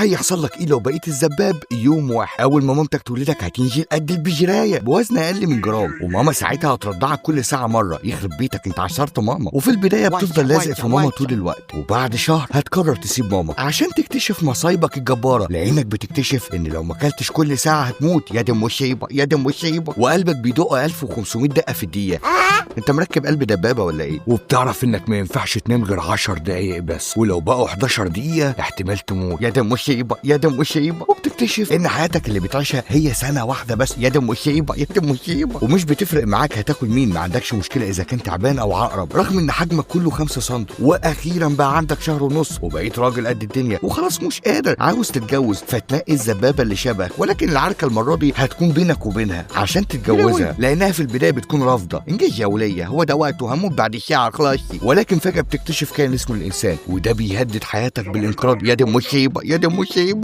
هيحصل لك ايه لو بقيت الذباب يوم واحد؟ اول ما مامتك تولدك هتنزل قد البجرايه بوزن اقل من جرام، وماما ساعتها هترضعك كل ساعة مره. يخرب بيتك، انت عشرت ماما. وفي البداية بتفضل لازق في ماما طول الوقت، وبعد شهر هتقرر تسيب ماما عشان تكتشف مصايبك الجباره، لانك بتكتشف ان لو ما اكلتش كل ساعة هتموت. يا دم مصيبه، يا دم مصيبه. وقلبك بيدق 1500 دقه في الدقيقه. انت مركب قلب دبابة ولا ايه؟ وبتعرف انك ما ينفعش تنام غير 10 دقايق بس، ولو بقوا 11 دقيقة احتمال تموت. يا دم مصيبه، يا دم مصيبه. وبتكتشف ان حياتك اللي بتعيشها هي سنة واحدة بس. يا دم مصيبه، يا دم مصيبه. ومش بتفرق معاك هتاكل مين، ما عندكش مشكلة اذا كان تعبان او عقرب، رغم ان حجمك كله 5 سم. واخيرا بقى عندك شهر ونص وبقيت راجل قد الدنيا، وخلاص مش قادر، عاوز تتجوز، فتنقي الذبابة اللي شبهك، ولكن العركه المرة دي هتكون بينك وبينها عشان تتجوزها، لانها في البداية بتكون رافضه. انجز يا وليه، هو ده وقته، هموت بعد ساعة خلاص. ولكن فجاة بتكتشف كائن اسمه الانسان، وده بيهدد حياتك بالانقراض. يا دي مصيبه، يا دي مصيبه.